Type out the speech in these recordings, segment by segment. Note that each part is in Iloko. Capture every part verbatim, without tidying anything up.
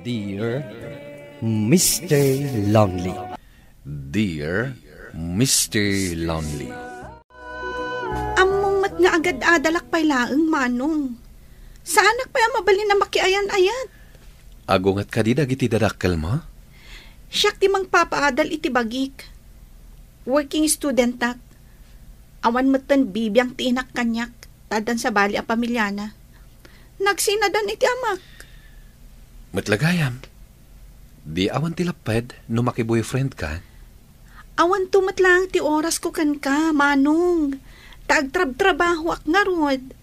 Dear Mister Lonely. Dear Mister Lonely. Ammom met nga agad-adalak pay laeng, Manong. Saanak pay a mabalin a makiayan-ayat. Agunget kadi dagiti dadakkelmo? Siak ti mangpapaadal iti bagik. Working studentak. Awan metten bibiang ti inak kaniak, ta addan sabali a pamiliana. Nagsinadan iti amak. Met la gayam, di awan ti lapped no makiboyfriend ka? Awanto met laeng ti orasko kenka, Manong. Ta agtrabtrabahoak ngarud.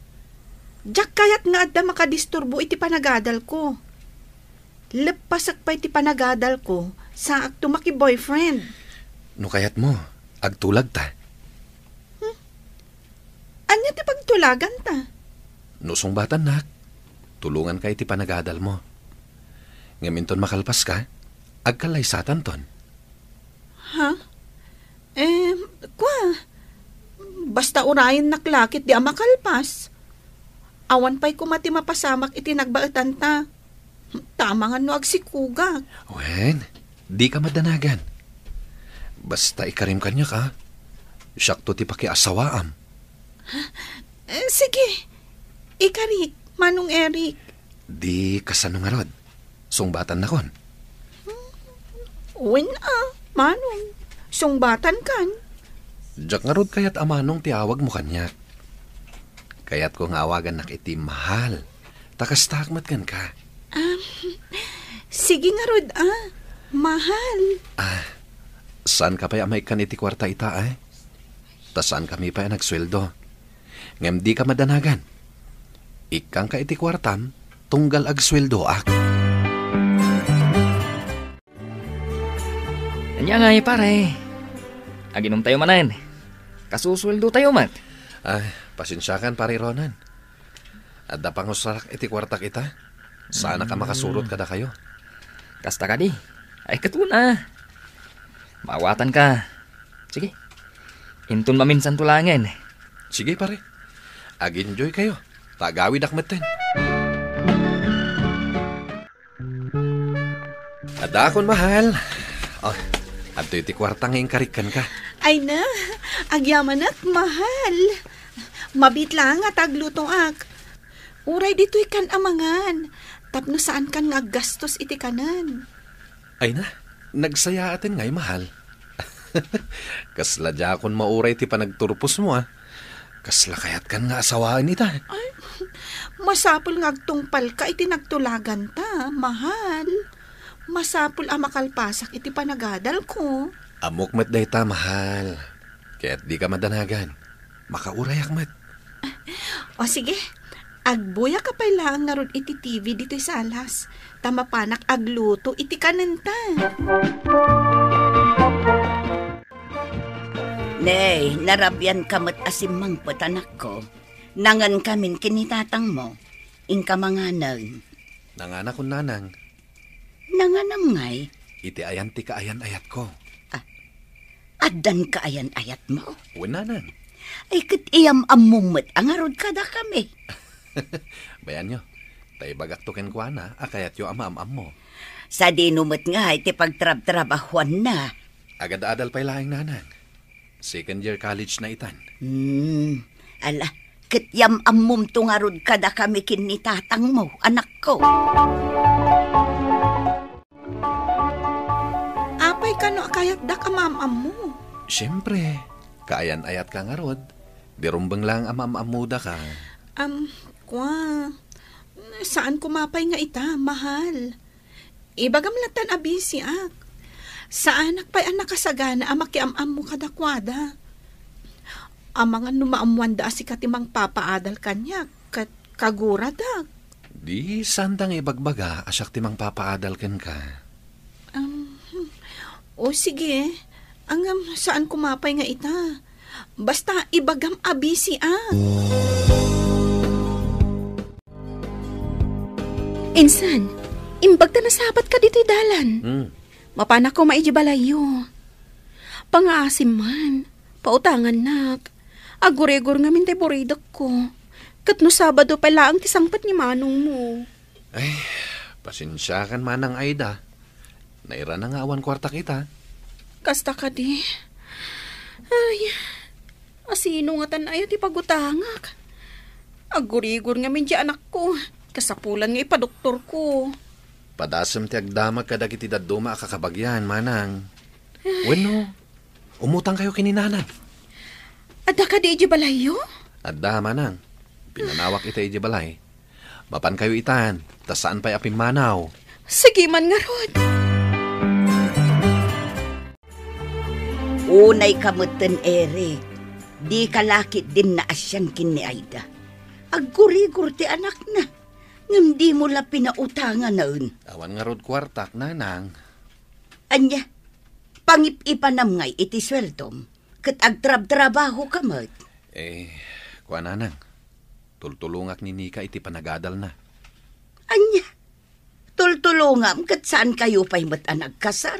Diak kayat nga adda makadisturbo iti panagadalko. Leppasek pay ti panagadalko, saakto makiboyfriend. No kayatmo, agtulagta. Hmm? Ania ti pagtulaganta? No sungbatannak, tulonganka iti panagadalmo. Ngem inton makalpaska, agkallaysatanton. Ha? Eh, kua, basta urayennak la ketdi a makalpas. Awan pay koma ti mapasamak iti nagbaetanta. Tama nga no agsikugak. Wen, dika madanagan. Basta ikarim kaniak, a. Siakto ti pakiasawaam. Eh, sige. Ikarik, Manong Eric. Di kasano ngarud? Sungbatannakon? Wen a, Manong. Sungbatankan. Diak ngarud kayat a Manong ti awagmo kaniak. Kayatko nga awagannak iti mahal. Ta kastaak met kenka. Ah, sige ngarud a, mahal. Ah, saanka pay a maikkan iti kuarta ita, ay? Ta saankami pay a nagsueldo. Ngem dika madanagan. Ikkangka iti kuartam, tunggal agsueldoak. Ania ngay, pare? Aginom tayo manen. Kasusueldo tayo met. Ah, pasensiakan, pare Ronan. Adda pangusarak iti kuartak ita. Saanak a makasurot kadakayo. Kasta kadi. Ay, ket una. Maawatanka. Sige. Inton maminsanto laengen. Sige, pare. Ag-enjoy kayo. Ta agawidak metten. Adakon, mahal. Oh, adtoy ti kuarta nga inkarik kenka. Ay na, agyamanak, mahal. Mabiit laeng a taglutoak. Uray ditoy kan a mangan, tapno saankan nga aggastos iti kanen. Ay na, nagsayaaten ngay, mahal. Kasla diakon mauray ti panagturposmo, a. Kasla kayatkan nga asawaen ita. Ay, masapul nga agtungpalka iti nagtulaganta, mahal. Masapul a makalpasak iti panagadalko. Ammok met dayta, mahal. Ket dika madanagan. Makaurayak met. O sige, agbuyaka pay laeng ngarud iti T V ditoy salas, ta mapanak agluto iti kanenta. Nay, narabianka met a simmangpet, anakko. Nangankamin ken ni tatangmo. Inka manganen. Nanganakon, nanang. Nanganam ngay? Iti ayan ti kaayan-ayatko. Ah, addan kaayan-ayatmo? Wen, nanang. Ay, ket iyam-ammom met a ngarud kadakami. Bayanyo, ta ibagakto kenkuana a kayatyo a maam-ammo. Sadino met ngay ti pagtrabtrabahuanna? Agad-adal pay laeng, nanang. Second year college na itan. Hmm, ala, ket yam-ammomto ngarud kadakami ken ni tatangmo, anakko. Apay kano a kayatdak a maam-ammo? Siempre, kaayan-ayatka ngarud. Di rumbeng laeng a maam-ammodaka. Am, kua, saan koma pay nga ita, mahal. Ibagam latan a bisiak. Saanak pay a nakasagana a makiam-ammo kadakuada. Amangan no maammoanda a sika ti mangpapaadal kaniak, ket kaguradak. Di, saanda nga ibagbaga a siak ti mangpapaadal kenka. Um, hmm. O sige, ngem saan koma pay nga ita. Basta ibagam a bisiak. Insan, imbag ta nasabatka ditoy dalan. Hmm. Mapanak koma idiay balayyo. Pangaasim man, pautangannak. Agurigor ngamin ti buridekko. Ket no Sabado pay laeng ti sangpet ni manongmo. Ay, Pasensiakan manang Aida. Nairana nga awan kuartak ita. Kasta kadi. Ay, asino ngatan aya ti pagutangak? Aggurigor ngamin ti anakko. Kasapulan nga ipadoktorko. Padasem ti agdamag kadagiti dadduma a kakabagian, manang. Wenno, umutangkayo ken ni nanang. Adda kadi idiay balayyo? Adda, manang. Pinanawak ita idiay balay. Mapankayo itan, ta saan pay a pimmanaw. Sige man ngarud. Unay ka metten, Eric. Dika la ketdin naasian ken ni Aida. Aggurigor ti anakna. Ngem dimo la pinautanganen. Awan ngarud kuartak, nanang. Ania, pangip-ipanam ngay iti sueldom, ket agtrabtrabahoka met. Eh, kua, nanang, tultulongak ni Nika iti panagadalna. Ania, tultulongam ket saankayo pay met a nagkasar?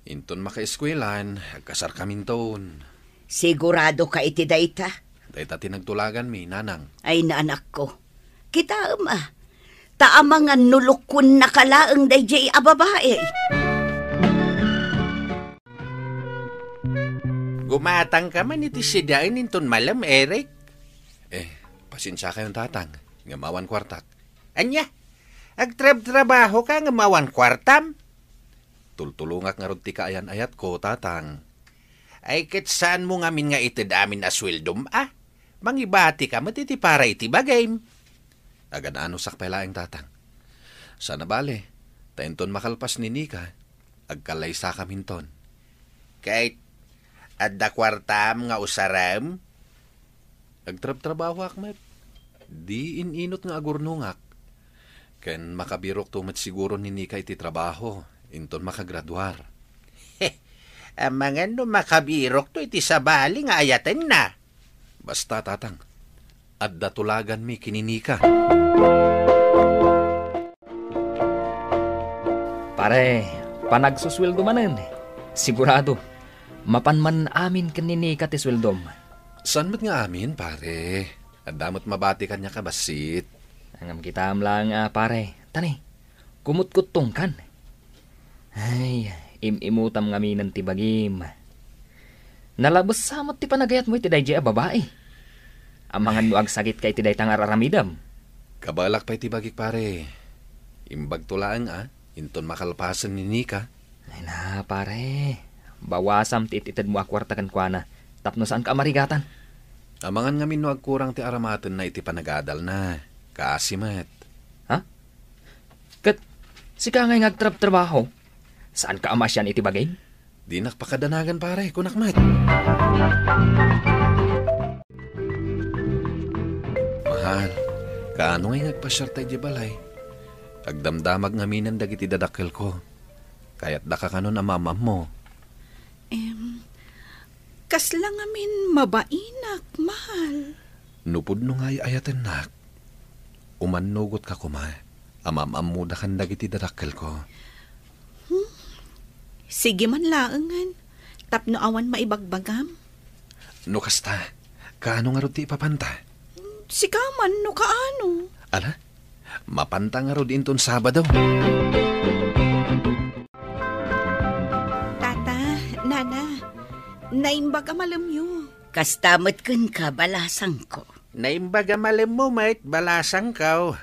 Inton makaeskuelan, agkasarkaminton. Siguradoka iti dayta? Dayta ti nagtulaganmi, nanang. Ay, naanakko. Kitaem a, ta amangan no lukuennaka laeng daydiay a babai. Gumatangka man iti sidaen inton malem, Eric. Eh, pasensiakayon, tatang, ngem awan kuartak. Ania? Agtrabtrabahoka ngem awan kuartam? Tultulongak ngarud ti kaayan-ayatko, tatang. Ay, ket saanmo ngamin nga ited amin a sueldom, a? Mangibatika met iti para iti bagim. Agan-anusak pay laeng, tatang. Saan a bale, ta inton makalpas ni Nika, agkallaysakaminton. Ket adda kuartam nga usarem? Agtrabtrabahoak met. Di in-inut nga agurnongak. Ken makabirokto met siguro ni Nika iti trabaho, inton makagraduar. Amangan no makabirokto iti sabali nga ayatenna. Basta, tatang, adda tulaganmi ken ni Nika. Pare, panagsusueldo manen. Sigurado, mapan man amin ken ni Nika ti sueldom. Saan met nga amin, pare? Adda met mabati kaniak a bassit. Ngem kitaem laeng a, pare. Tani, kumutkuttongkan. Ay, im-imutam ngaminen ti bagim. Nalabessa met ti panagayatmo iti daydiay a babai. Amangan no agsagitka iti dayta nga ar-aramidem. Kabaelak pay ti bagik, pare. Imbagto laeng a, inton makalpasen ni Nika. Ay na, pare. Bawasam ti it-itedmo a kuarta kenkuana tapno saanka a marigatan. Amangan ngamin no agkurang ti aramatenna iti panagadalna. Kaasi met. Ha? Ket sika ngay nga agtrabtrabaho, saanka a maasian iti bagim? Dinak pakadanagan, pare, kunak met. Mahal, kaano ngay nga agpasiarta idiay balay? Agdamdamag ngaminen dagiti dadakkelko. Kayatdaka kanon a maam-ammo. Em, kasla ngamin mabainak, mahal. No pudno nga ay-ayatennak, umannugotka koma a maam-ammoda kan dagiti dadakkelko. Hmm? Sige man laengen, tapno awan maibagbagam. No kasta, kaano ngarud ti ipapanta? Sika man no kaano. Ala, mapanta ngarud inton Sabado. Tata, nana, naimbag a malemyo. Kasta met kenka, balasangko. Naimbag a malemmo met, balasangko.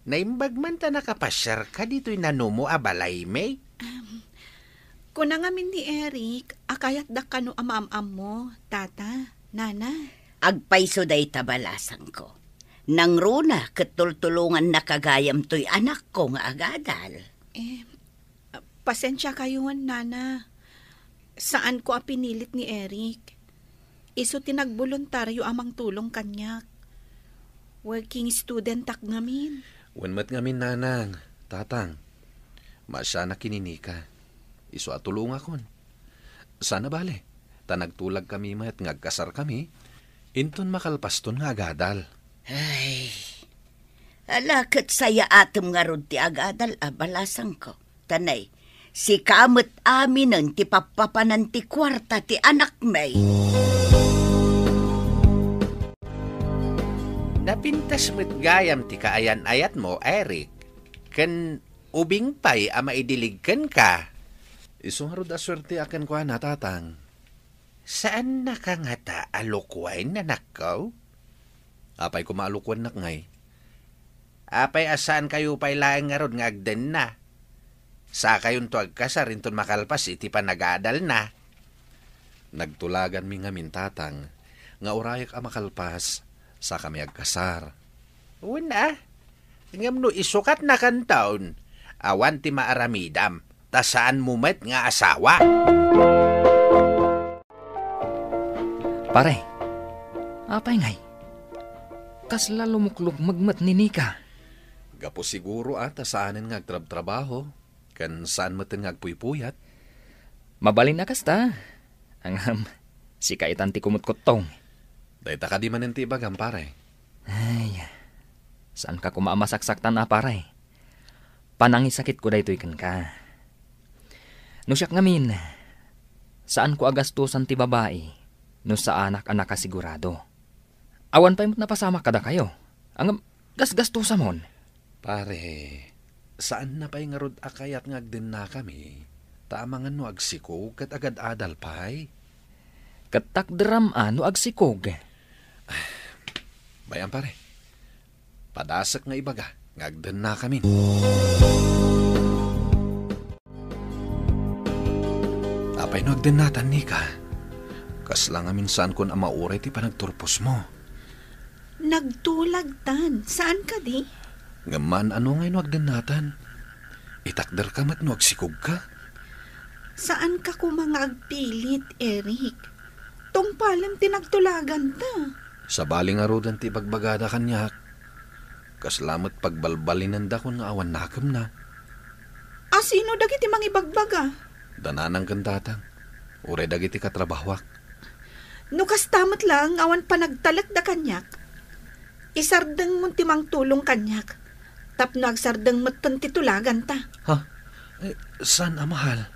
Naimbag man ta nakapasiarka ditoy nanumo a balaymi? Am, kuna ngamin ni Eric a kayatdak kano a maam-ammo, tata, nana. Agpayso dayta, balasangko. Nangruna ket tultulongannaka gayam toy anakko nga agadal. Em, Pasensiakayon, nana. Saanko a pinilit ni Eric. Isu ti nagboluntario a mangtulong kaniak. Working studentak ngamin. Wen met ngamin, nanang, tatang. Maasianak ken ni Nika. Isu a tulongakon. Saan a bale, ta nagtulagkami met nga agkasarkami, inton makalpaston nga agadal. Ay, ala ket sayaatem ngarud ti agadal a balasangko. Tanay, sika met aminen ti pappapanan ti kuarta ti anakmi. Napintas met gayam ti kaayan-ayatmo, Eric, ken Ubing pay a maidilig kenka. Isu ngarud a suerteak kenkuana, Tatang. Saannaka ngata a lukuen, anakko? Apay koma a lukuennak ngay? Apay a saankayo pay laeng ngarud nga agdenna? Sakayonto agkasar inton makalpas iti panag-aadalna. Nagtulaganmi ngamin, Tatang, nga urayak a makalpas, sakami agkasar. Wen a, ngem no isukatnakanton, awan ti maaramidam, ta saanmo met nga asawa. Pare, apay ngay? Kasla lumuklukmeg met ni Nika. Gapu siguro a ta saanen nga agtrabtrabaho, ken saan metten nga agpuypuyat. Mabalin a kasta. Ngem, sika itan ti kumutkuttong. Dayta kadi manen ti ibagam, pare? Ay, saanka koma a masaksaktan a, pare. Panangisakitko daytoy kenka. No siak ngamin, saanko a gastosan ti babai no saanak a nakasigurado. Awan pay met napasamak kadakayo. Ngem, gasgastosamon. Pare, saanna pay ngarud a kayat nga agdennakami, ta amangan no agsikog ket agad-adal pay. Ket takderam a no agsikog. Bay-am, pare. Padasek nga ibaga nga agdennakamin. Apay no agdennatan, Nika? Kasla ngamin saankon a mauray ti panagturposmo. Nagtulagtan, saan kadi? Ngem maan-ano ngay no agdennatan? Itakderka met no agsikogka. Saanka koma nga agpilit, Eric. Tungpalem ti nagtulaganta. Sabali ngaruden ti ibagbagada kaniak. Kasla met pagbalbalinendakon nga awan nakemna. A, sino dagiti mangibagbaga? Da nanang ken tatang, uray dagiti katrabahoak. No kasta met laeng nga awan panagtalekda kaniak, isardengmon ti mangtulong kaniak, tapno agsardeng metten ti tulaganta. Ha? Eh, saan a mahal?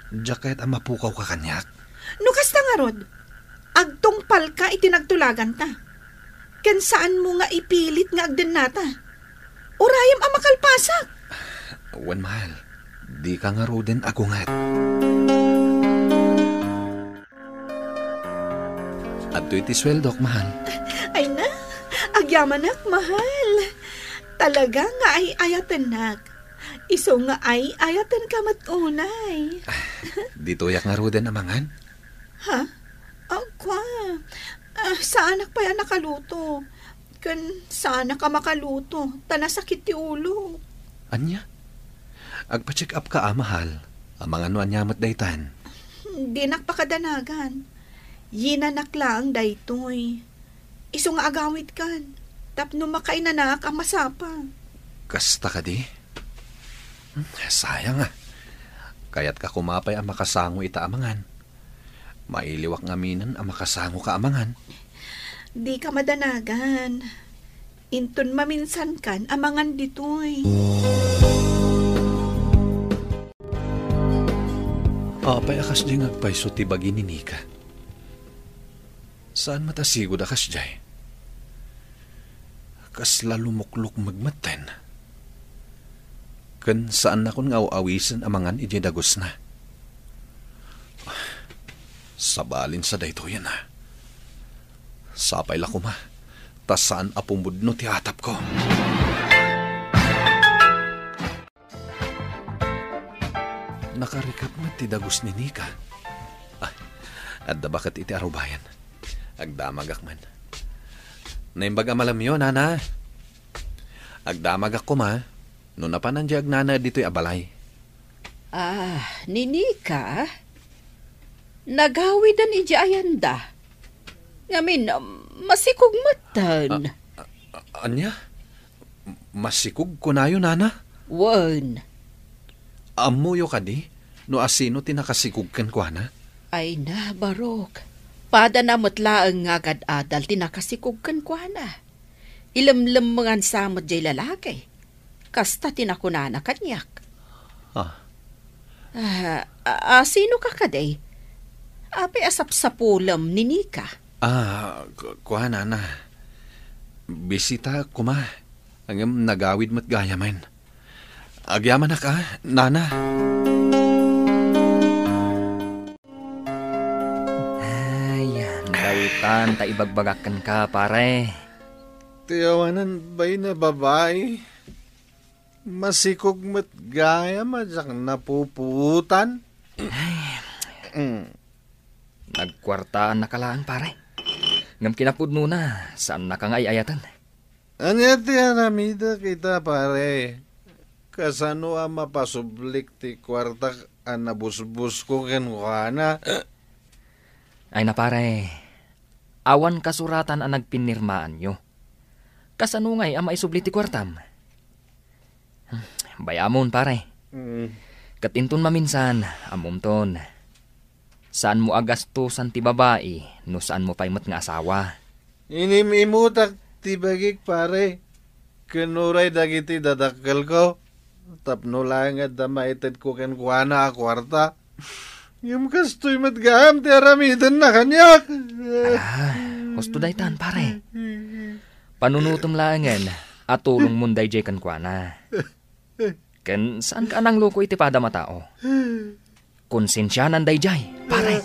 Diak kayat a mapukawka kaniak? No kasta ngarud, agtungpalka iti nagtulaganta. Ken saanmo nga ipilit nga agdennata. Urayem a makalpasak. Wen, mahal. Dika ngaruden agunget. Adtoy ti sueldok, mahal. Ay na, agyamanak, mahal. Talaga nga ay-ayatennak. Isu nga ay-ayatenka met unay. Ditoyak ngaruden a mangan? Ha? Agkua. Ah, saanak pay a nakaluto. Ken saanak a makaluto, ta nasakit ti ulo. Ania? Agpa-check up ka, a, mahal. Amangan no ania met daytan. Dinak pakadanagan. Yinanak laeng daytoy. Isu nga agawidkan, tapno makainanaak a masapa. Kasta kadi? Hmm, sayang, a. Kayatka koma pay a makasango ita a mangan. Mailiwak ngaminen a makasangoka a mangan. Dika madanagan. Inton maminsankan a mangan ditoy. Apay a kasdiay nga agpayso ti bagi ni Nika? Saan met a sigud a kasdiay? Kasla lumuklukmeg metten. Ken saannakon nga aw-awisen a mangan idiay dagusna. Sabalin sa daytoyen, a. Sapay la koma, ta saan a pumudno ti atapko. Nakarikep met ti dagus ni Nika. Ah, adda baket iti arubayan. Agdamagak man. Naimbag a malamyo, Nana. Agdamagak koma no napanan diay agnanaed ditoy a balay. Ah, ni Nika? Nagawiden idiay ayanda. Ngamin, um, masikog metten. A-, a-, ania? Masikog kunayo, Nana? Wen. Ammoyo kadi no asino ti nakasikog kenkuana? Ay na, Barok. Padana met laeng nga agad-adal ti nakasikog kenkuana. Ilemlemmengan sa met jay lalaki. Kasta ti nakunana kaniak. Ah. Ah, a-, asino ka kadi? Apay a sapsapulem ni Nika? Ah, ku-, kua, Nana. Bisita koma. Ngem nagawid met gayamen. Agyamanak a, nana. Ay, daytan ta ibagbagak kenka, pare. Ti awanan bain a babai. Masikog met gayam a diak napupuotan. Mm. Nagkuartaannaka laeng, pare. Ngem kinapudnona, saannaka nga ay-ayaten. Ania ti aramidek ita, pare? Kasano a mapasublik ti kuartak a nabusbosko kenkuana? Ay na, pare, awan kasuratan a nagpinnirmaanyo. Kasano ngay a maisubli ti kuartam? Hmm, bay-amon, pare. Mm. Ket inton maminsan, ammomton. Saanmo a gastosan ti babai no saanmo pay met nga asawa. Inim-imutak ti bagik, pare, ken uray dagiti dadakkelko, tapno laeng adda maitedko kenkuana a kuarta. Ngem kastoy met gayam ti aramidenna kaniak. Ah, husto daytan, pare. Panunotem laengen a tulongmon daydiay kenkuana. Ken saanka a nangluko iti padam a tao. Konsensianan daydiay, pare.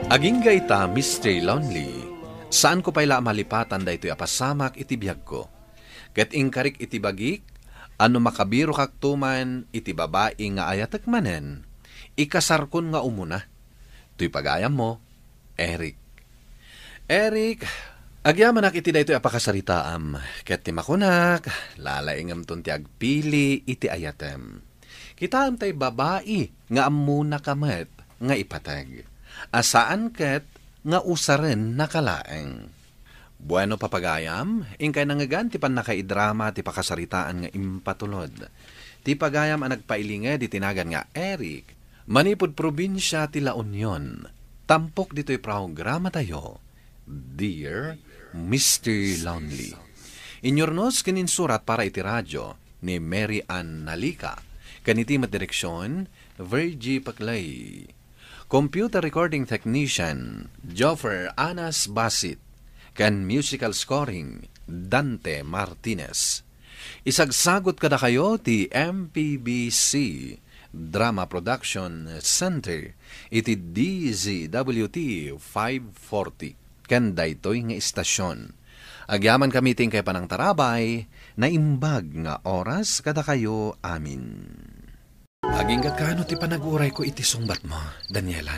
Agingga ita, Mister Lonely, saanko pay la a malipatan daytoy a pasamak iti biagko. Ket inkarik iti bagik a no makabirokakto man iti babai nga ayatek manen, ikasarkon nga umuna. Toy pagayammo, Eric. Eric, agyamanak iti daytoy a pakasaritaam, ket ti makunak, lalaingemton ti agpili iti ayatem. Kitaem tay babai nga ammonaka met nga ipateg, a saan ket nga usarennaka laeng. Bueno, papagayam, inkay nangngegan ti pannakaidrama ti pakasaritaan nga impatulod. Ti pagayam a nagpailinged iti nagan nga Eric, manipud probinsia ti La Union, tampok ditoy programatayo, Dear Mister Lonely. Inyurnos ken insurat para iti radio ni Mary Ann Nalica, ken iti met direksion, Virgie Paclay. Computer recording technician, Joffer Anas Basit, ken musical scoring, Dante Martinez. Isagsagut kadakayo ti M P B C Drama Production Center iti D Z W T five forty ken daytoy nga istasion. Agyamankami ti inkay panangtarabay, naimbag nga oras kadakayo amin. Agingga kano ti panagurayko iti sungbatmo, Daniela.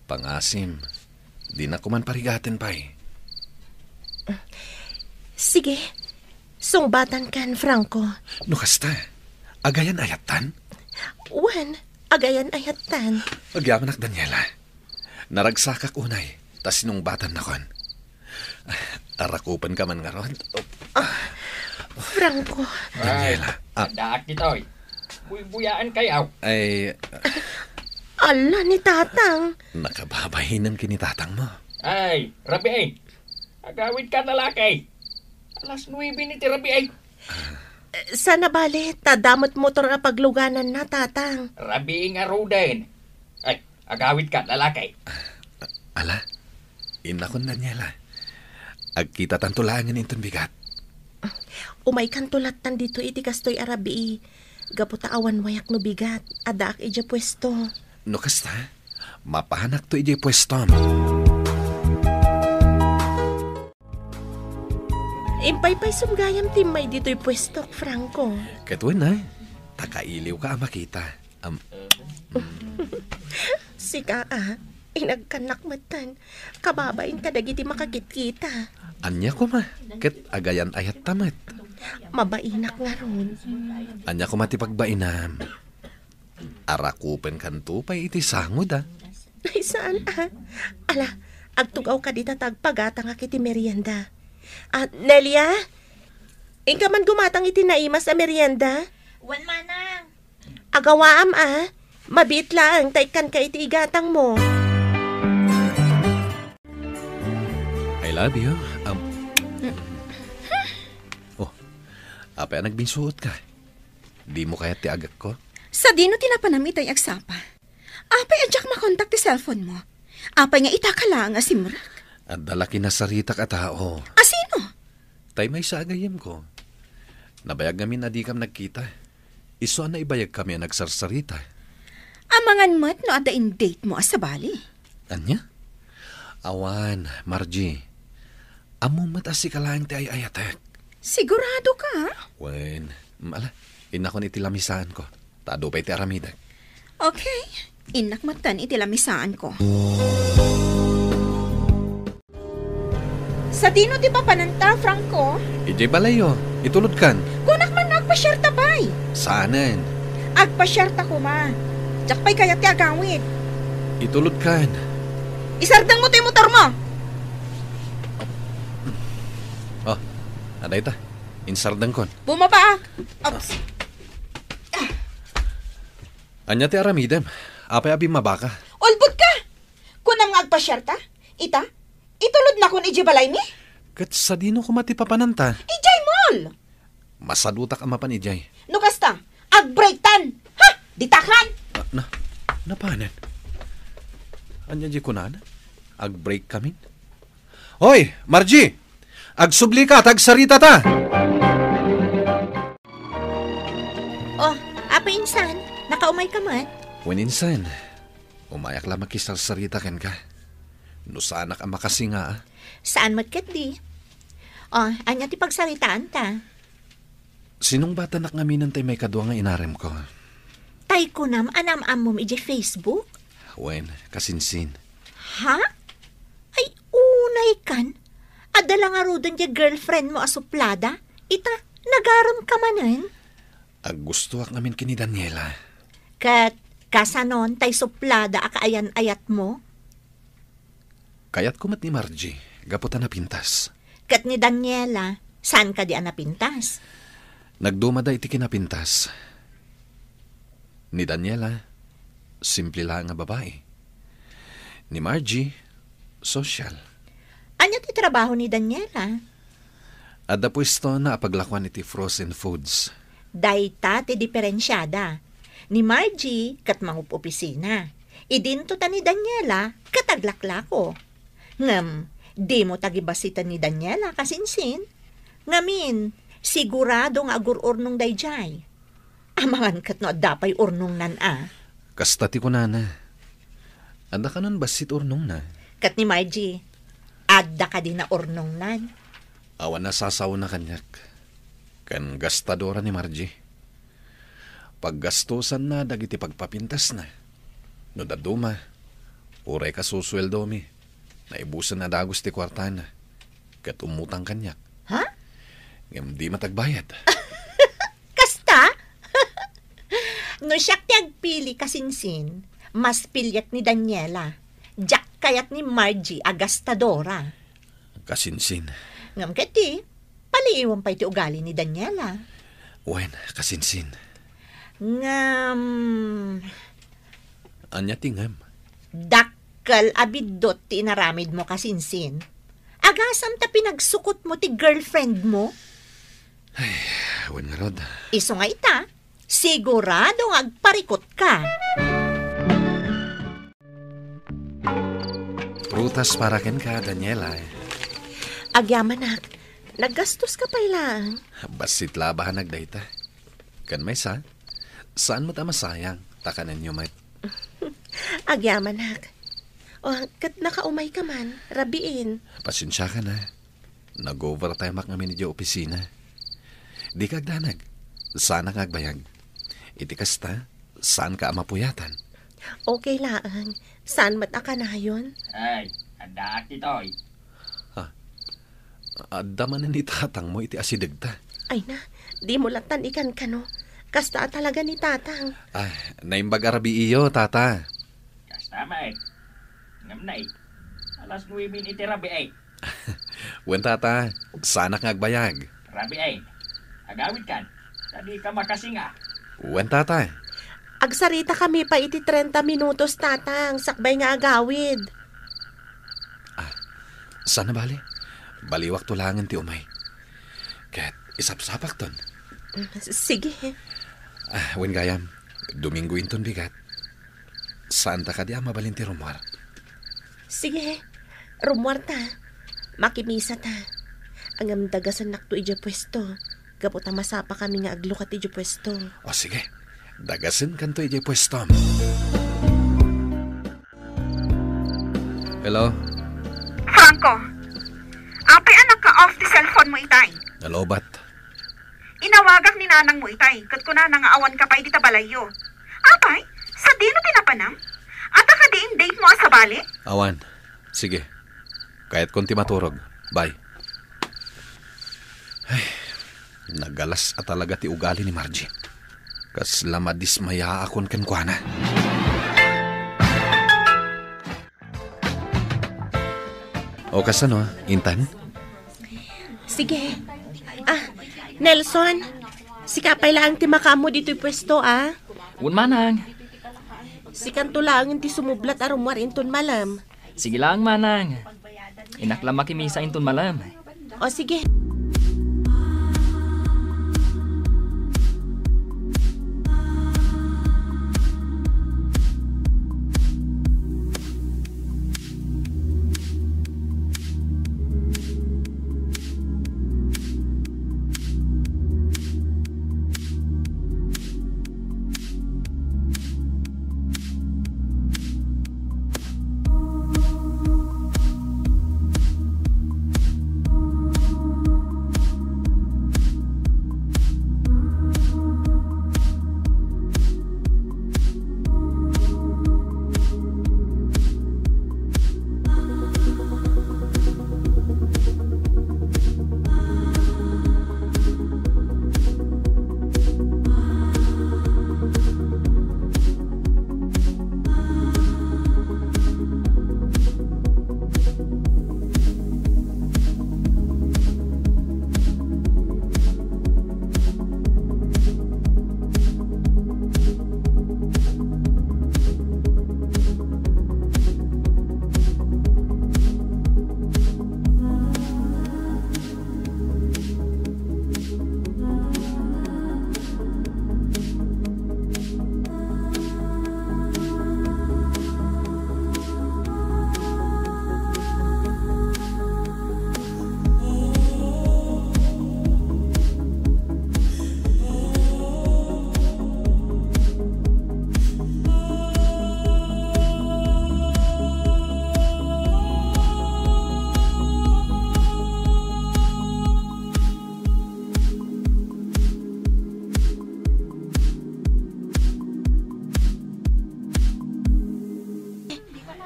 Pangasim, dinak man parigaten pay. Sige, sungbatankan, Franco. No kasta, agayan-ayattan? Wen, agayan-ayattan. Agyamanak, Daniela. Naragsakak unay, ta sinungbatannakon. Arakupenka man ngarud. Franco. Daniela. Ah, addaak ditoy. Buybuyaankayo. Ay, ala ni Tatang. Nakababainen ken ni Tatangmo. Ay, rabii. Agawidka, lalaki. Alas nuebe ni ti rabii. Sana bale, ta adda met motor a paglugananna, Tatang. Rabii ngaruden. Ay, agawidka, lalaki. Ala, innakon, Daniela. Agkitatanto laengen inton bigat. Umaykanto lattan ditoy iti kastoy a rabii. Gapu ta awan wayak no bigat, addaak idiay puesto. No kasta, mapanakto idiay puestom. Impaypaysom gayam ti immay ditoy puestok, Franco. Ket wen, ay, ta kailiwka a makita. Am, Sika, a, inagkannak metten. Kababain kadagiti makakitkita. Ania koma, ket agayan-ayatta met. Mabainak ngarud. Ania koma ti pagbainam? Arakupenkanto pay iti sangod, a. Ay, saan, a? Ala, agtugawka dita ta agpagatangak iti merienda. A, Nelia? Inka man gumatang iti naimas a merienda? Wen, manang. Agawaam, a. Mabiit laeng ta ikkanka iti igatangmo. I love you. Um, oh, apay a nagbinsuot ka? Dimo kayat ti agekko? Sadino ti napanam itay agsapa? Apay a diak makontak ti cellphone mo? Apay nga itaka laeng a simrek? Adda la kinasaritak a tao. A sino? Tay maysa a gayyemko. Nabayag ngamin a dikam nagkita. Isu a naibayagkami a nagsarsarita. Amangan met no adda in-date mo a sabali. Ania? Awan, Margie. Ammom met a sika laeng ti ay-ayatek. Sigurado ka? Wen, mm, ala, innakon iti lamisaanko. Ta adu pay ti aramidek. Okay. Innak metten iti lamisaanko. Sadino ti papananta, Franco? Idiay balayyo. Itulodkan. Kunak man no agpasiarta pay. Saanen. Agpasiarta koma. Diak pay kayat ti agawid. Itulodkan. Isardengmo ti motormo. Oh, adda ita. Insardengkon. Bumabaak. Oops. Ania ti aramidem? Apay a bimmabaka? Ulbodka! Kunam nga agpasiarta? Ita? Itulodnakon idiay balaymi? Ket sadino koma ti papananta? Idiay mall! Masadutak a mapan idiay. No kasta, ag-breaktan! Ha? Ditakan! Ah, na, napanen? Ania di kunana? Ag-break kamin? Hoy, Margie! Agsubli ka, ta agsarita ta! Oh, Apo Insan, nakaumay ka met? Wen Insan, umayak la makisarsarita kenka. No saanak a makasinga, a? Saan met ketdi? Oh, ania ti pagsaritaanta? Sinungbatanak ngaminen tay maikadua nga inaremko. Tay kunam a naam-ammom idiay Facebook? Wen, kasinsin. Ha? Ay, unay kan? Adda la ngaruden diay girlfriend mo a suplada? Ita, nagarem ka manen? Aggustoak ngamin ken ni Daniela. Ket kasanon tay suplada a kaayan-ayat mo? Kayatko met ni Margie, gapu ta napintas. Ket ni Daniela, saan kadi a napintas? Nagdumada iti kinapintas. Ni Daniela, simple laeng a babai. Ni Margie, sosyal. Ania ti trabaho ni Daniela? Adda puestona a paglakuan iti frozen foods. Dayta ti diferensiada. Ni Margie ket mangup-opisina. Idinto ta ni Daniela ket aglaklako. Ngem, dimo ta gibassiten ni Daniela, kasinsin. Ngamin, sigurado nga agur-urnong daydiay. Amangan ket no adda pay urnongnan a. Kasta ti kunana. Adda kanon bassit urnongna? Ket ni Margie, adda kadi naurnongnan? Awan a sasaona kaniak. Ken gastadora ni Margie. Paggastosanna dagiti pagpapintasna. No dadduma, uray kasusueldomi, naibusen a dagus ti kuartana, ket umutang kaniak. Ha? Ngem di met agbayad. Kasta? No siak ti agpili, kasinsin, mas piliek ni Daniela. Diak kayat ni Margie a gastadora. Kasinsin. Ngem ket ti, paliiwem pay ti ugali ni Daniela. Wen, kasinsin. Ngem, ania ti ngem? Dakkel a biddut ti inaramid mo, kasinsin. Agasam ta pinagsukot mo ti girlfriend mo? Ay, wen ngarud. Isu nga ita, sigurado nga agparikut ka. Prutas para kenka, Daniela. Agyamanak, naggastos ka pay laeng. Bassit la a bahanag dayta. Ken maysa, saan met a masayang, ta kanenyo met. Agyamanak. O, ket nakaumay ka man, rabiin. Pasensiakan a. Nag-overtime-ak ngamin idiay opisina. Dika agdanag. Saanak nga agbayag. Iti kasta, saanka a mapuyatan. Okay laeng. Saan met a kanayon? Ay, addaak ditoy. Ha? Adda manen ni tatangmo iti asidegta. Ay na, dimo lattan ikankano. Kasta a talaga ni tatang. Ah, naimbag a rabiiyo, tata. Kasta met. Ngem nay, alas nuebe iti rabii. Wen, tata, saanak nga agbayag. Rabii, agawidkan, ta dika makasinga. Wen, tata. Agsaritakami pay iti trenta minutos, tatang, sakbay nga agawid. Ah, saan a bale? Baliwakto laengen ti umay. Ket isapsapakton. Sige. Ah, wen gayam, Domingo inton bigat. Saanta kadi a mabalin ti rummuar? Sige, rummuarta. Makimisata. Ngem dagasannakto idiay puesto. gapu ta masapakami nga aglukat idiay puesto. O, sige. Dagasenkanto idiay puestom. Hello? Franco, apay a naka-off ti cellphone mo itay? Nalobat. Inawagak ni nanang mo itay, ket kunana nga awan ka pay dita balayyo. Apay, sadino ti napanam? Adda kadi in date mo a sabali? Awan. Sige. Kayatkon ti maturog. Bye. Ay, nagalas a talaga ti ugali ni Margie. Kasla madismayaakon kenkuana. O, kasano, intan? Sige. Ah, Nelson, sika pay laeng ti makaammo ditoy puesto, ah. Wen, manang. Sikanto laeng ti sumublat a rummuar inton malem. Sige laeng, manang. Innak la makimisa inton malem. O, sige.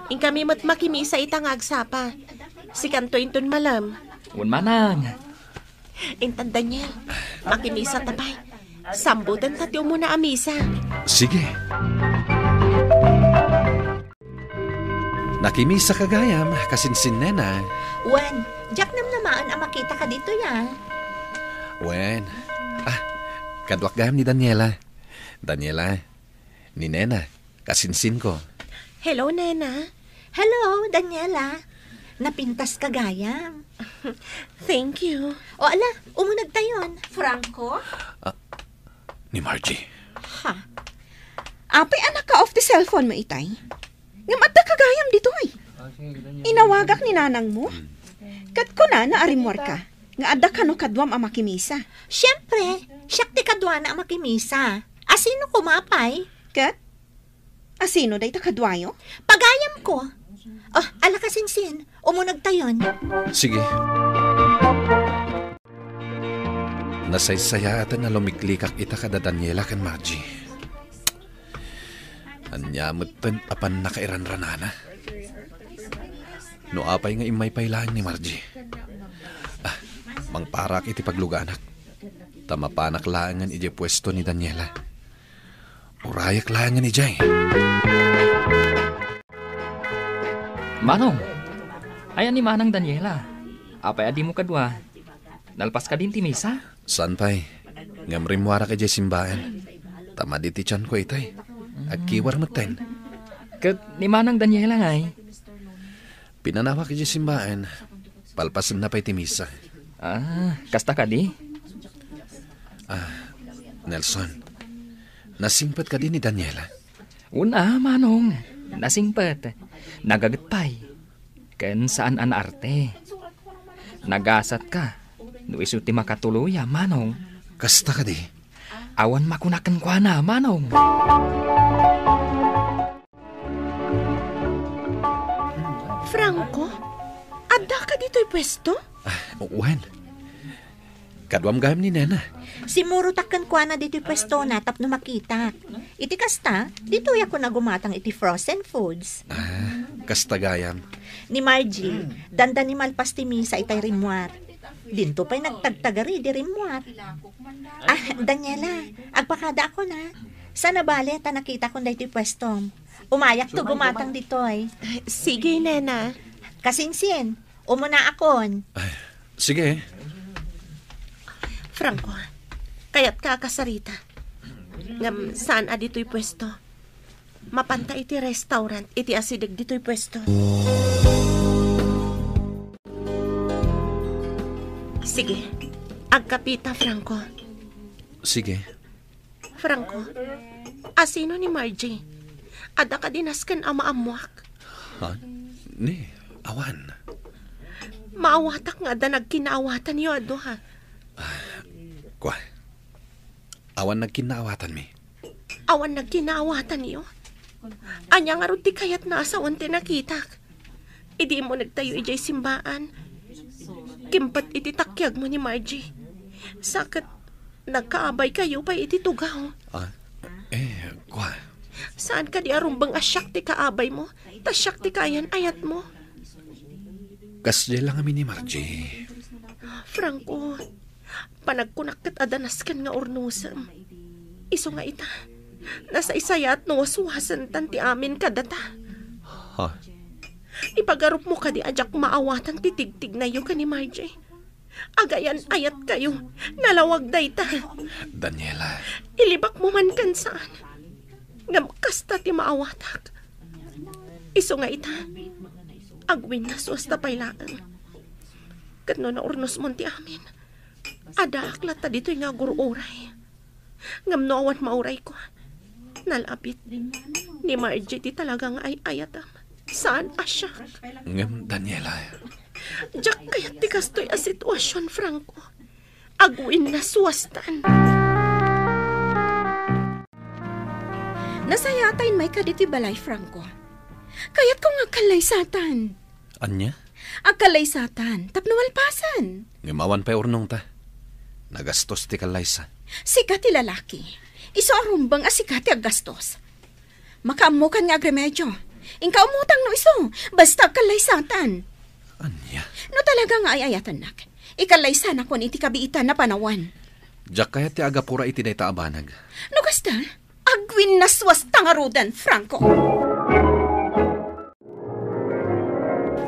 Inkami met makimisa ita nga agsapa. Sikanto inton malem. Wen, manang. Intan, Daniel, makimisa ta pay. Sambutenta ti umuna a misa. Sige. Nakimisa ka gayam, kasinsin, nena. Wen, diak namnamaen a makitaka ditoy, a. Wen. Ah, kaduak gayam ni Daniela. Daniela, ni nena, kasinsinko. Hello, nena. Hello, Daniela. Napintaska gayam. Thank you. O, ala, umunegtayon. Franco? Ah, ni Margie. Ha? Apay a naka-off ti cellphone mo itay? Ngem adda ka gayam ditoy. Inawagak ni nanang mo. Hmm. Ket kunana a rimmuar ka nga adda kano kaduam a makimisa. Siempre, siak ti kaduana a makimisa. Asino koma pay? Ket asino dayta kaduayo? Pagayamko. Oh, ala kasinsin, umunegtayon. Sige. Nasaysayaaten a lumiklikak ita kada Daniela ken Margie. Ania metten a pannakairanranana? No apay nga immay pay laeng ni Margie. Ah, mangparak iti pagluganak. Ta mapanak laengen idiay puesto ni Daniela. Urayak laengen idiay. Manong, aya ni Manang Daniela? Apay a dimo kadua? Nalpas kadin ti misa? Saan pay, ngem rimmuarak idiay simbaen. Ta madi ti tianko itay. Agkiwar metten. Ket ni Manang Daniela ngay? Pinanawak idiay simbaen. Palpasenna pay ti misa. Ah, kasta kadi? Ah, Nelson, nasingpet kadi ni Daniela? Una, Manong. Nasingpet. Nagaget pay. Ken saan a naarte. Nagasat ka. No isu ti makatuloya, Manong. Kasta kadi? Awan makuna kenkuana, Manong. Franco, addaka ditoy puesto? Ah, wen. Kaduam gayam ni Nena. Simurotak kenkuana ditoy puestona tapno makitak. Iti kasta, ditoy ako nagumatang iti frozen foods. Ah, kasta gayam. Ni Margie, dandani malpas ti misa itay rimmuar. Dinto pay nagtagtagari di rimmuar. Ah, Daniela, agpakada ako na. Sana bale ta nakitakon daytoy puestom. Umayak to gumatang ditoy. Sige, Nena. Kasinsin, umuna akon. Ay, sige. Franco, kayatka a kasarita. Ngem saan a ditoy puesto. Mapanta iti restaurant iti asideg ditoy puesto. Sige, agkapita, Franco. Sige. Franco, asino ni Margie? Adda kadi nasken a maammoak? Ha? Ni, awan. Maawatak nga adda nagkinaawatanyo a dua. Kua, awan nagkinnaawatanmi. Awan nagkinnaawatanyo? Ania ngarud ti kayatna a sawen ti nakitak? Idi immunegtayo idiay simbaan, kimpet iti takiagmo ni Margie. Sa ket nagkaabaykayo pay iti tugaw. Ah, eh, kua. Saan kadi a rumbeng a siak ti kaabaymo, ta siak ti kaayan-ayatmo? Kasdiay la ngamin ni Margie. Franco, panagkunak ket adda nasken nga urnosem. Isu nga ita, nasaysayaat no waswasentan ti amin kadata. Ha? Ipagarupmo kadi a diak maawatan ti tigtignayo ken ni Margie? Agayan-ayatkayo, nalawag dayta. Daniela. Ilibakmo man ken saan. Ngem kasta ti maawatak. Isu nga ita, agwinnasuasta pay laeng. Ket no naurnosmon ti amin, addaak latta ditoy nga agur-uray. Ngem no awan maurayko, nalabit, ni Margie ti talaga nga ay-ayatam. Saan a siak. Ngem, Daniela. Diak kayat ti kastoy a situasion, Franco. Agwinnasuastan. Nasayaatay met kadi ti balay, Franco. Kayatko nga agkallaysatan. Ania? Agkallaysatan, tapno malpasen. Ngem awan pay urnongta. Nagastos ti kallaysa. Sika ti lalaki. Isu a rumbeng a sika ti aggastos. Makaammokan nga agremedio. Inka umutang no isu, basta agkallaysatan. Ania? No talaga nga ay-ayatannak, ikallaysanakon iti kabiitan a panawan. Diak kayat ti agapura iti dayta a banag. No kasta, agwinnasuasta ngaruden, Franco.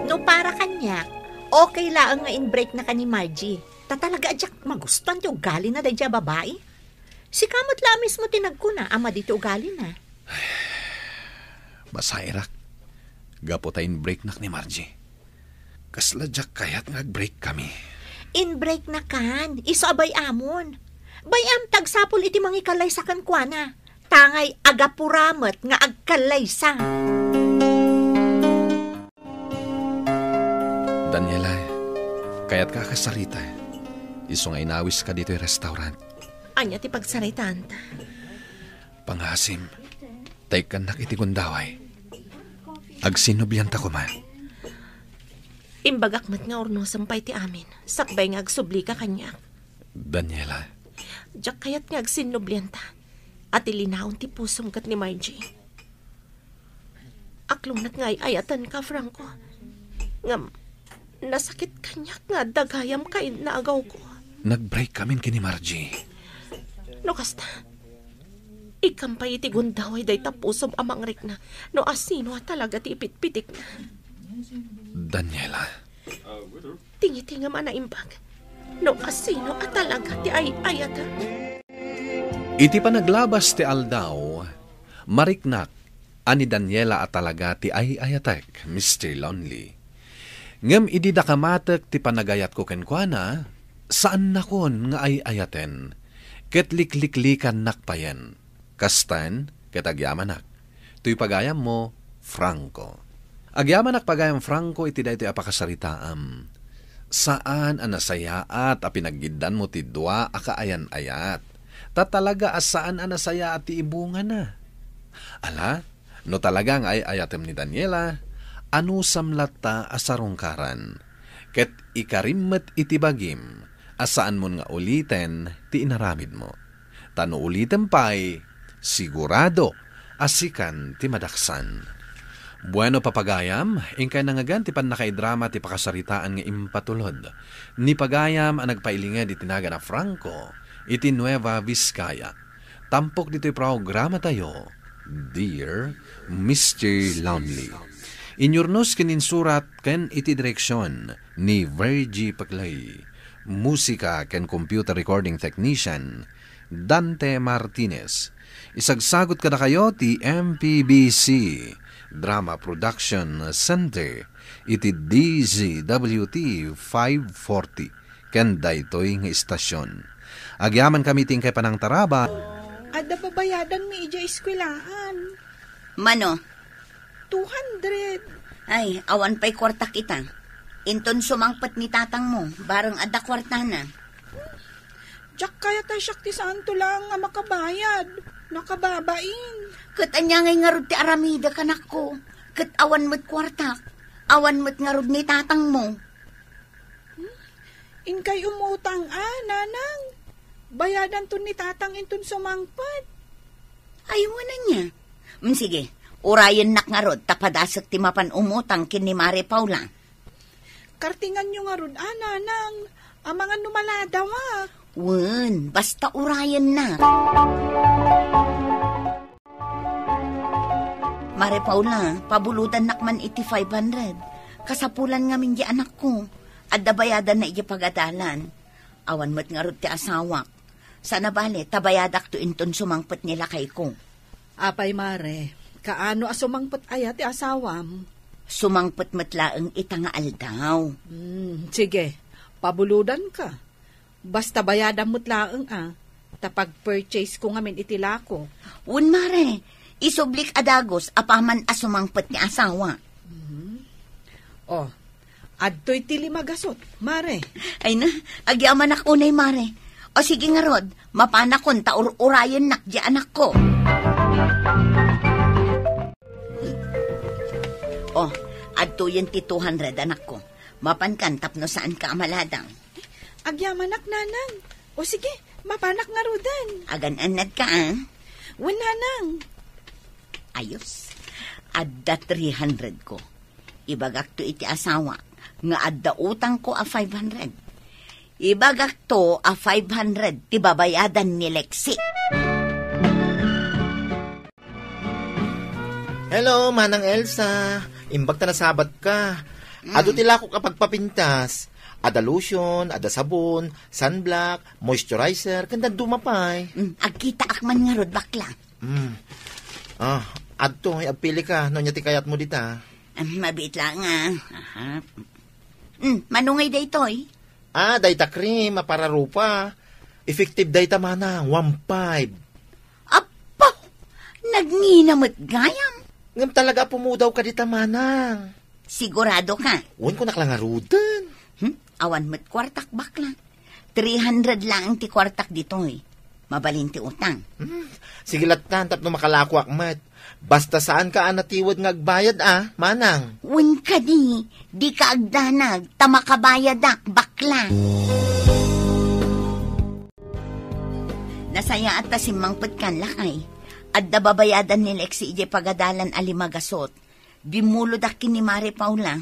No para kaniak, okay laeng nga in-breaknaka ni Margie. Ta talaga a diak magustuan ti ugalina daydiay a babai. Sika met la a mismo ti nagkuna a madi ti ugalina. Masairak. Gapu ta in-breaknak ni Margie. Kasla diak kayat nga ag-break kami. In-breaknakan, isu a bay-amon. Bay-am ti agsapul iti mangikallaysa kenkuana. Tangay agapura met nga agkallaysa. Daniela, kayatka a kasarita. Isu nga inawiska ditoy restaurant. Ania ti pagsaritaanta? Pangasim, ta ikkannak iti gundaway. Agsinnublianta koma. Imbagak met nga urnosem pay ti amin, sakbay nga agsublika kaniak. Daniela. Diak kayat nga agsinnublianta, a ti linaon ti pusom ket ni Margie. Aklonak nga ay-ayatenka, Franco. Ngem, nasakit kaniak nga adda gayam kainnagawko. Nag-break kamin ken ni Margie. No kasta, ikkam pay iti gundaway dayta pusom a mangrikna no asino a talaga ti ipitpitikna. Daniela. Tingitingam a naimbag no asino a talaga ti ay-ayatem. Iti panaglabas ti aldaw, mariknak a ni Daniela a talaga ti ay-ayatek, Mister Lonely. Ngem idi dakamatek ti panagayatko kenkuana, saannakon nga ay-ayaten, ket likliklikannak payen. Kastaen ket agyamanak. Toy pagayammo, Franco. Agyamanak pagayam Franco iti daytoy a pakasaritaam. Saan a nasayaat a pinaggiddanmo ti dua a kaayan-ayat. Ta talaga a saan a nasayaat ti ibungana. Ala, no talaga nga ay-ayatem ni Daniela, anusam latta a sarungkaran. Ket ikarim met iti bagim a saanmon nga uliten ti inaramidmo. Ta no ulitem pay, sigurado a sikan ti madaksan. Bueno, papagayam, inkay nangngegan ti pannakaidrama ti pakasaritaan nga impatulod ni pagayam a nagpailinged iti nagan a Franco iti Nueva Vizcaya. Tampok ditoy programatayo, Dear Mister Lonely. Inyurnos ken insurat ken iti direksion ni Virgie Paclay. Musika ken computer recording technician, Dante Martinez. Isagsagot kadakayo ti M P B C Drama Production Center iti D Z W T five forty ken daytoy nga istasyon. Agyamankami ti inkay panangtarabay. Adda babayadanmi idiay eskwelaan. Mano? Two hundred. Ay, awan pay kuartak ita. Inton sumangpet ni tatangmo, bareng adda kuartana. Diak kayat a siak ti saanto laeng a makabayad. Nakababain. Ket ania ngay ngarud ti aramidek, anakko? Ket awan met kuartak. Awan met ngarud ni tatangmo. Inkay umutang a, nanang. Bayadanton ni tatang inton sumangpet. Ay, wen ania? Mm, sige, urayennak ngarud ta padasek ti mapan umutang ken ni Mare Paula. Kartinganyo ngarud a, nanang. Amangan no maladawa. Wen, basta urayennak. Mare Paula, pabulodannak man iti five hundred. Kasapulan ngamin di anakko. Adda bayadanna iti pagadalan. Awan met ngarud ti asawak. Saan a bale, ta bayadakto inton sumangpet ni lakayko. Apay, Mare, kaano a sumangpet aya ti asawam? Sumangpet met laeng ita nga aldaw. Hmm, sige, pabulodanka. Basta bayadam met laeng a, ta pag-purchase ko ngamin iti lako. Wen, Mare, isublik a dagus apaman a sumangpet ti asawa. Mhm. Oh, adtoy ti lima gasut, Mare. Ay na, agyamanak unay, Mare. O sige ngarud, mapanakon ta ur-urayennak di anakko. Oh, adtoyen ti two hundred, anakko. Mapankan tapno saanka a maladaw. Agyamanak, nanang. O sige, mapanak ngaruden. Agan-annadka, a? Wen, nanang. Ayos. Adda three hundred ko. Ibagakto iti asawa nga adda utangko a five hundred. Ibagakto a five hundred ti babayadan ni Lexi. Hello, Manang Elsa. Imbag ta nasabat ka. Mm. Adu ti lakok a pagpapintas. Ada lotion, ada sabon, sunblock, moisturizer, ken dadduma pay. Mm, agkitaak man ngarud, bakla. Mm. Ah, adto, agpili ka, no ania ti kayatmo dita. Ah, mabiit lang, ah. Aha. Mm, mano ngay daytoy? Ah, dayta cream, a para rupa. Effective dayta, manang, one five. Apo! Nagngina met gayam. Ngem talaga a pumudaw ka dita, manang. Sigurado ka? Wen, kunak lang ngaruden. Hmm? Awan met kuartak, bakla. Three hundred laeng ti kuartak ditoy. Mabalin ti utang. Hmm. Sige lattan, tapno makalakoak met. Basta saanka a natiwed nga agbayad, a, manang. Wen kadi, dika agdanag, ta makabayadak, bakla. Nasayaat ta simmangpetkan, lakay. Adda babayadan ni Lexi idiay pagadalan a lima gasut. Bimmulodak ken ni Mare Paula.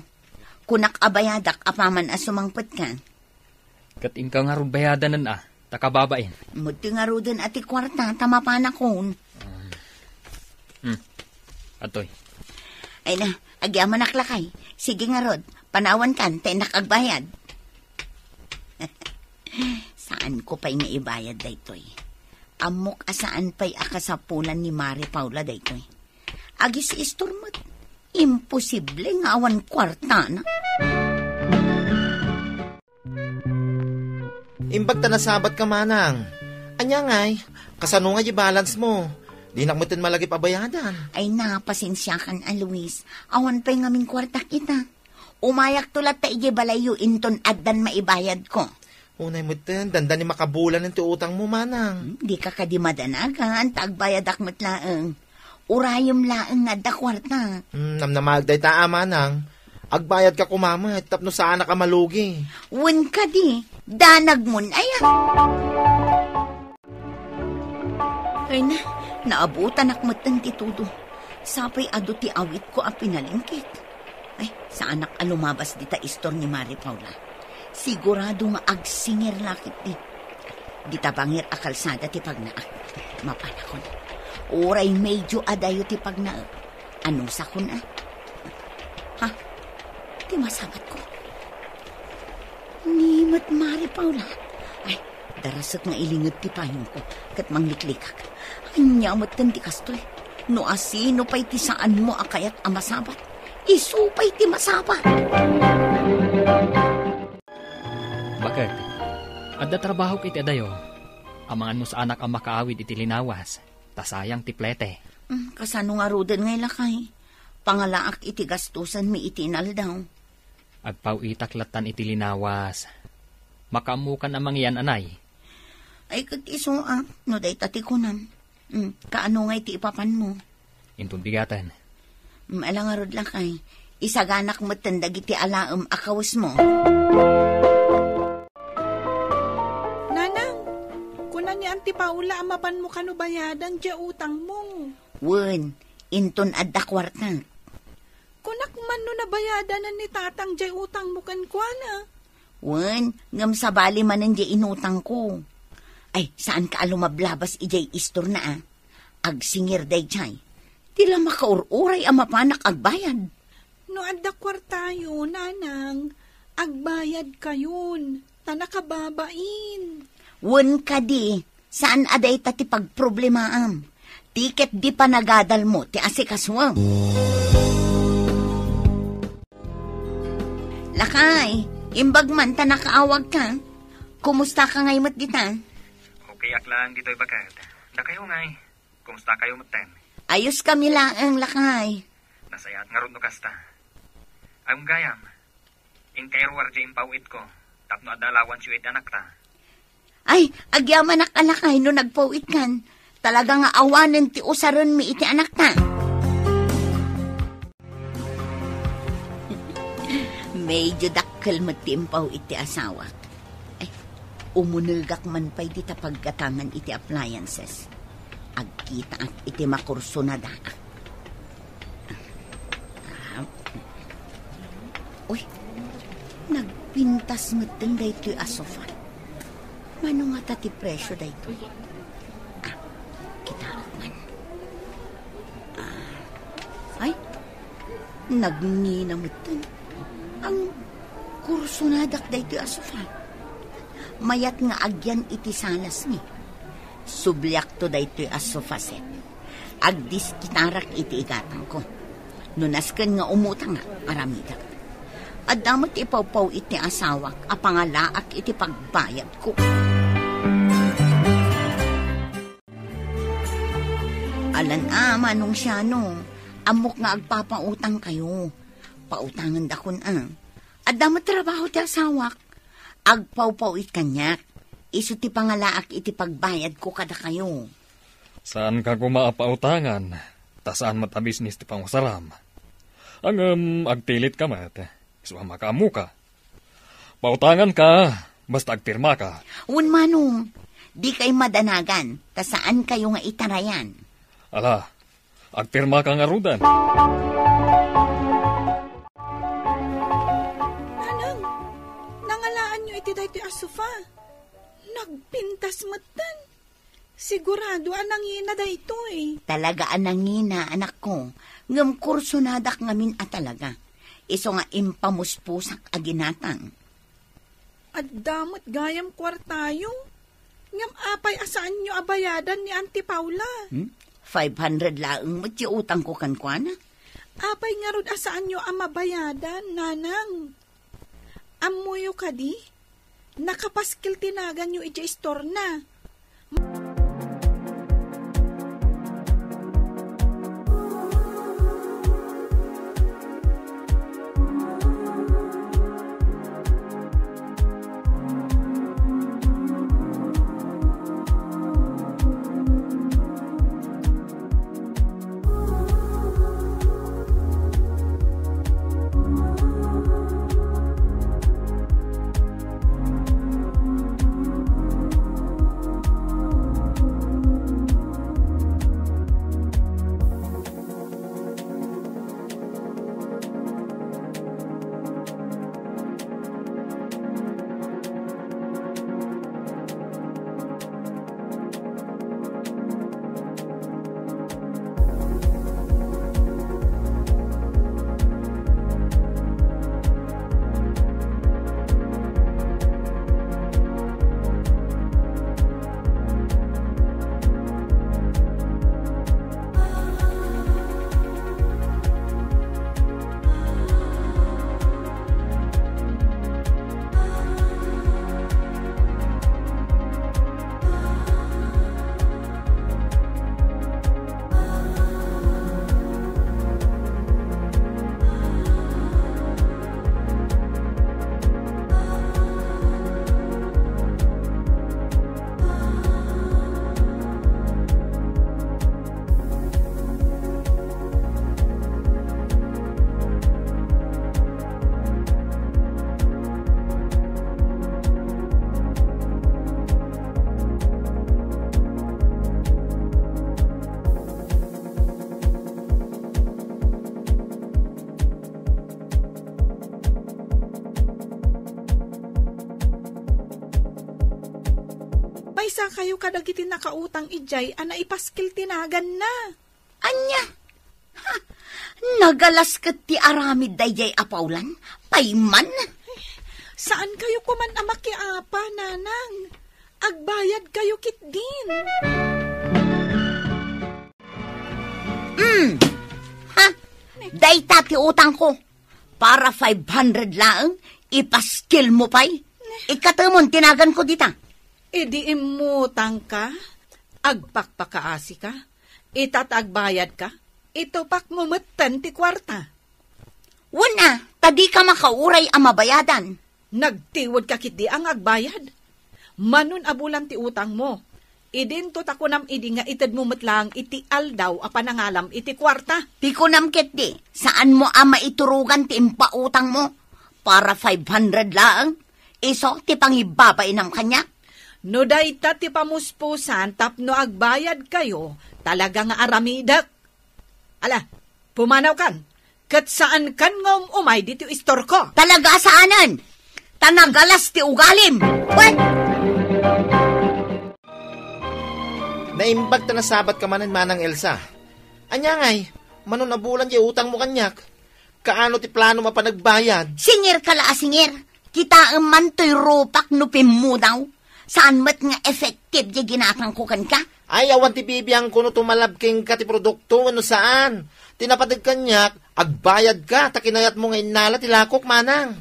Kunak a bayadak apaman a sumangpetka. Ket inka ngarud bayadanen a, ta kababain. Met ti ngaruden a ti kuarta, ta mapanakon. Hmm. Atoy. Ay na, agyamanak lakay. Sige ngarud, panawankan, ta innak agbayad. Saanko pay nga ibayad daytoy. Ammok a saan pay a kasapulan ni Mare Paula daytoy. Agis-istor met. Imposible nga awan kuartana. Imbag ta nasabat ka, manang. Ania ngay? Kasano nga di balance mo? Dinak metten malagip a bayadan. Ay na, pasensiakan a, Luis. Awan pay ngamin kuartak ita. Umayakto latta idiay balayyo inton addan maibayadko. Unay metten, dandani makabulanen ti utangmo, manang. Hmm, dika kadi madanagan, ta agbayadak met laeng. Urayem laeng nga adda kuarta. Hmm, namnamaek dayta, a, manang. Agbayadka koma met tapno saanak a malugi. Wen kadi, danagmon aya. Ay na, naabutanak metten ti tudo. Sapay adu ti awitko a pinalingkit. Ay, saanak a lumabas dita istor ni Mari Paula. Sigurado nga agsingir la ketdi. Dita bangir a kalsada ti pagnaak. Mapanakon. Uray medyo adayo ti pagnaak. Anusakon a? Ha? Ti masabatko. Ni met Mari Paula. Ay, darasek nga ilinget ti payongko ket mangliklikak. Ania metten ti kastoy? No asino pay ti saanmo a kayat a masabat, isu pay ti masabat. Baket, adda trabahok iti adayo. Amangan no saanak a makaawid iti linawas, ta sayang ti plete. Mm, kasano ngaruden ngay, lakay? Pangalaak iti gastusanmi iti inaldaw. Agpaw-itak lattan iti linawas. Makaammokan a mangian, anay? Ay, ket isu a, no dayta ti kunam. Mm, kaano ngay ti ipapanmo? Inton bigaten. Mm, ala ngarud, lakay. Isaganak metten dagiti alaem a kawesmo. Nanang, kuna ni Auntie Paula a mapanmo kano bayadan diay utangmo. Wen, inton adda kuarta. Kunak man no nabayadanan ni Tatang diay utangmo kenkuana. Wen, ngem sabali manen diay inutangko. Ay, saanka a lumablabas idiay istorna a. Agsingir daydiay. Ti la makaur-uray a mapanak agbayad. No adda kuartayo, nanang, agbayadkayon, ta nakababain. Wen kadi, saan a dayta ti pagproblemaam. Ti ket di panagadalmo ti asikasuem. Lakay, imbag man ta nakaawagka. Kumustaka ngay met dita? Okay ak laeng ditoy, baket. Dakayo ngay, kumustakayo metten? Ayoskami laeng, lakay. Nasayaat ngarud no kasta. Ay, gayam, inkay ruar diay impaw-itko tapno adda allowance-yo iti anakta. Ay, agyamanak a lakay no nagpaw-itkan. Talaga nga awanen ti usarenmi iti anakta. Medyo dakkel met ti impaw-it ti asawak. Ay, umunegak man pay dita paggatangan iti appliances. Agkitaak iti makursunadaak. Ah. Uy, nagpintas metten daytoy a sofa. Mano ngata ti presio daytoy? Ah, kitaak man. Ah, ay, nagngina metten. Ang kursunadak daytoy a sofa. Mayat nga agyan iti salasmi. Subliakto daytoy a sofa set. Agdiskitarak iti igatangko. No nasken nga umutangak, aramidek. Adda met ipawpaw-it ti asawak a pangalaak iti pagbayadko. Alan a, Manong Siano, ammok nga agpapautangkayo. Pautangandakon a. Adda met trabaho ti asawak. Agpawpaw-it kaniak. Isu ti pangalaak iti pagbayadko kadakayo. Saanka koma a pautangan, ta saan met a bisnis ti pangusaram. Ngem agtilitka met, isu a makaammoka. Pautanganka, basta agpirmaka. Wen, Manong, dikay madanagan, ta saankayo nga itarayan. Ala, agpirmaka ngaruden. Nanang, nangalaanyo iti daytoy a sofa. Nagpintas metten. Sigurado a nangina daytoy. Talaga a nangina, anakko. Ngem kursunadak ngamin a talaga. Isu nga impamuspusak a ginatang. Adda met gayam kuartayo. Ngem apay a saanyo a bayadan ni Auntie Paula? Hmm? Five hundred laeng met ti utangko kenkuana. Apay ngarud a saanyo a mabayadan, Nanang? Ammoyo kadi? Nakapaskil ti naganyo idiay istorna. Kayo kadagiti nakautang idiay a naipaskil ti naganna. Ania? Ha? Nagalas ket ti aramid daydiay a Paolan? Payman? Saan kayo koman a makiapa, Nanang. Agbayad kayo ketdin. Mm. Ha? Dayta ti utangko. Para five hundred laeng, ipaskilmo pay? Ikatemon ti naganko dita. Idi immutangka, agpakpakaasika, ita ta agbayadka, itupakmo metten ti kuarta. Wen a, ta dika makauray a mabayadan. Nagtiwedka ketdi a nga agbayad. Manon a bulan ti utangmo. Idinto ta kunam idi nga itedmo met laeng iti aldaw a panangalam iti kuarta. Ti kunam ketdi, saanmo a maiturogan ti impautangmo. Para five hundred laeng. Isu ti pangibabainam kaniak. No dayta ti pamuspusan tapno agbayadkayo, talaga nga aramidek. Ala, pumanawkan, ket saankan nga um-umay ditoy istorko. Talaga saanen! Ta nagalas ti ugalim! Wen! Naimbag ta nasabatka manen, Manang Elsa. Ania ngay, manon a bulan diay utangmo kaniak? Kaano ti planom a panagbayad? Singirka la a singir. Kitaem man toy rupak no pimmudaw. Saan met nga effective diay ginatangko kenka. Ay, awan ti bibiangko no tumalab kenka ti produkto wenno saan. Ti napateg kaniak, agbayadka, ta kinayatmo nga innala ti lakok, Manang.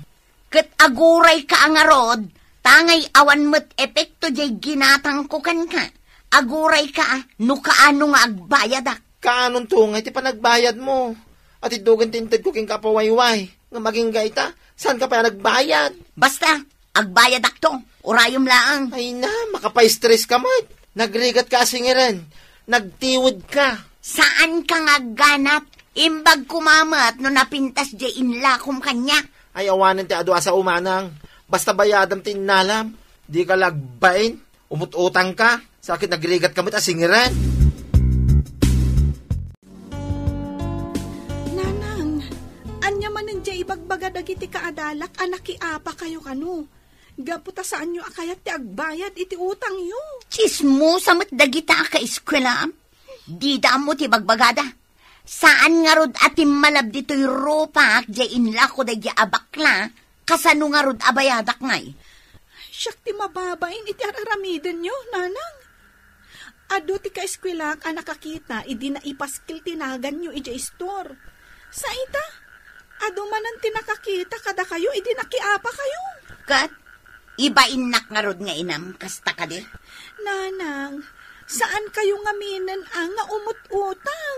Ket agurayka a ngarud, ta ngay awan met epekto diay ginatangko kenka. Agurayka a no kaano nga agbayadak. Kaanonto ngay ti panagbayadmo? Atidugen ti intedko kenka a pawayway. Ngem agingga ita, saanka pay a nagbayad? Basta, agbayadakto. Urayem laeng. Ay na, makapaistreska met. Nagrigatka a singiren. Nagtiwedka. Saanka nga agganat. Imbag koma met no napintas diay inlakom kaniak. Ay, awanen ti adu a sao, Manang. Basta bayadam ti innalam. Dika la agbain. Umut-utangka. Sa ket nagrigatka met a singiren. Nanang, ania manen diay ibagbaga dagiti kaadalak a nakiapakayo kano? Gapu ta saanyo a kayat ti agbayad iti utangyo. Tsismosa met dagita a kaeskuelaam. Dida ammo ti bagbagada. Saan ngarud a timmalab ditoy rupak diay inlako daydiay a bakla, kasano ngarud a bayadak ngay? Siak ti mababain iti ar-aramidenyo, Nanang. Adu ti kaeskuelak a nakakita idi naipaskil ti naganyo idiay istor. Sa ita, adu manen ti nakakita kadakayo idi nakiapakayo. Ket, ibainnak ngarud nga inam, kasta kadi? Nanang, saankayo ngaminen a nga umut-utang.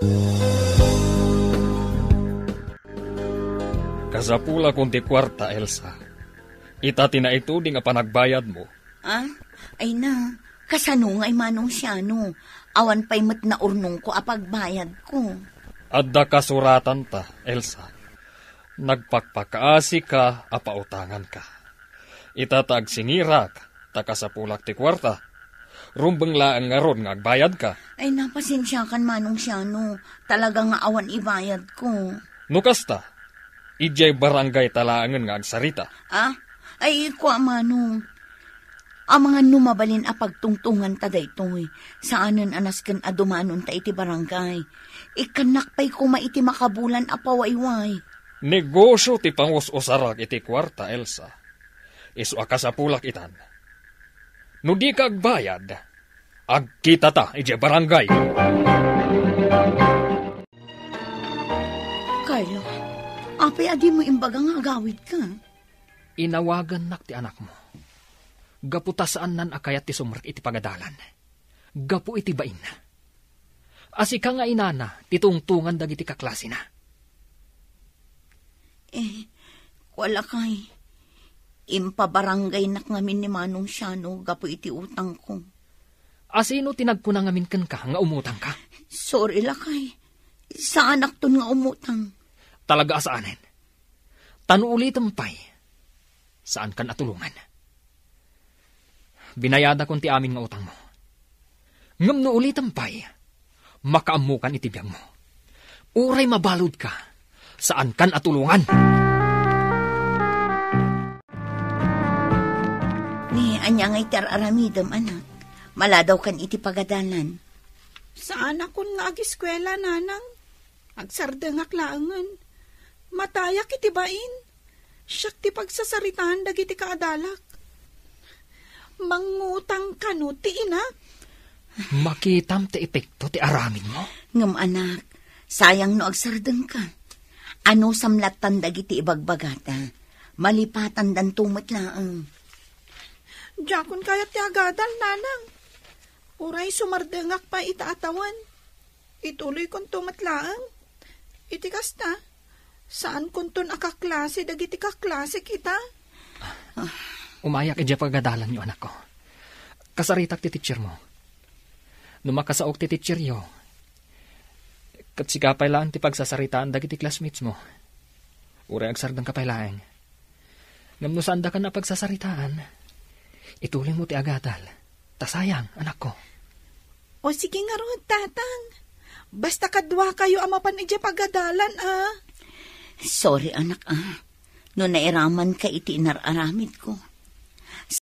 Kasapulakon ti kuarta, Elsa. Ita ti naituding a panagbayadmo. Ah? Ay na, kasano ngay Manong Siano? Awan pay met naurnongko a pagbayadko. Adda kasuratanta, Elsa. Nagpakpakaasika a pautanganka. Ita ta agsingirak, ta kasapulak ti kuarta. Rumbeng laeng ngarud nga agbayadka. Ay, napasensiakan, Manong Siano. Talaga nga awan ibayadko. No kasta, idiay barangay ta laengen nga agsarita. Ah? Ay, kua, Manong. Amangan no mabalin a pagtungtonganta daytoy. Saanen a nasken a dumanonta iti barangay. Ikkannak pay koma iti makabulan a pawayway. Negosio ti pangus-usarak iti kuarta, Elsa. Isu a kasapulak itan. No dika agbayad, agkitata idiay barangay. Carlo, apay a dimo imbaga nga agawidka? Inawagannak ti anakmo. Gapu ta saannan a kayat ti sumrek iti pagadalan. Gapu iti bainna. A sika nga inana ti tungtongan dagiti kaklasina. Eh, kua lakay. Impabarangaynak ngamin ni Manong Siano gapu iti utangko. A sino ti nagkuna ngamin kenka nga umutangka? Sorry lakay. Saanakton nga umutang. Talaga a saanen. Ta no ulitem pay, saankan a tulongan. Binayadakon ti amin nga utangmo. Ngem no ulitem pay, makaammokan iti biagmo. Uray mabaludka, saankan a tulongan. Ni ania nga iti ar-aramidem, anak? Maladawkan iti pagadalan. Saanakon nga agiskuela, nanang. Agsardengak laengen. Matayak iti bain. Siak ti pagsasaritaan dagiti kaadalak. Mangngutang kano ti inak. Makitam ti epekto ti aramidmo. Ngem anak, sayang no agsardengka. Anusam lattan dagiti ibagbagata. Malipatandanto met laeng. Diakon kayat ti agadal, nanang. Uray sumardengak pay ita a tawen. Ituloykonto met laeng. Iti kasta, saankonton a kaklase dagiti kaklasek ita. Umayak idiay pagadalanyo, anakko. Kasaritak ti teachermo. No makasaok ti teacheryo, ket sika pay laeng ti pagsasaritaan dagiti classmatesmo. Uray agsardengka pay laeng. Ngem no saandaka a pagsasaritaan, ituloymo ti agadal. Ta sayang, anakko. O sige ngarud, tatang. Basta kaduakayo a mapan idiay pagadalan, a. Sorry, anak, a. No nairamanka iti inar-aramidko.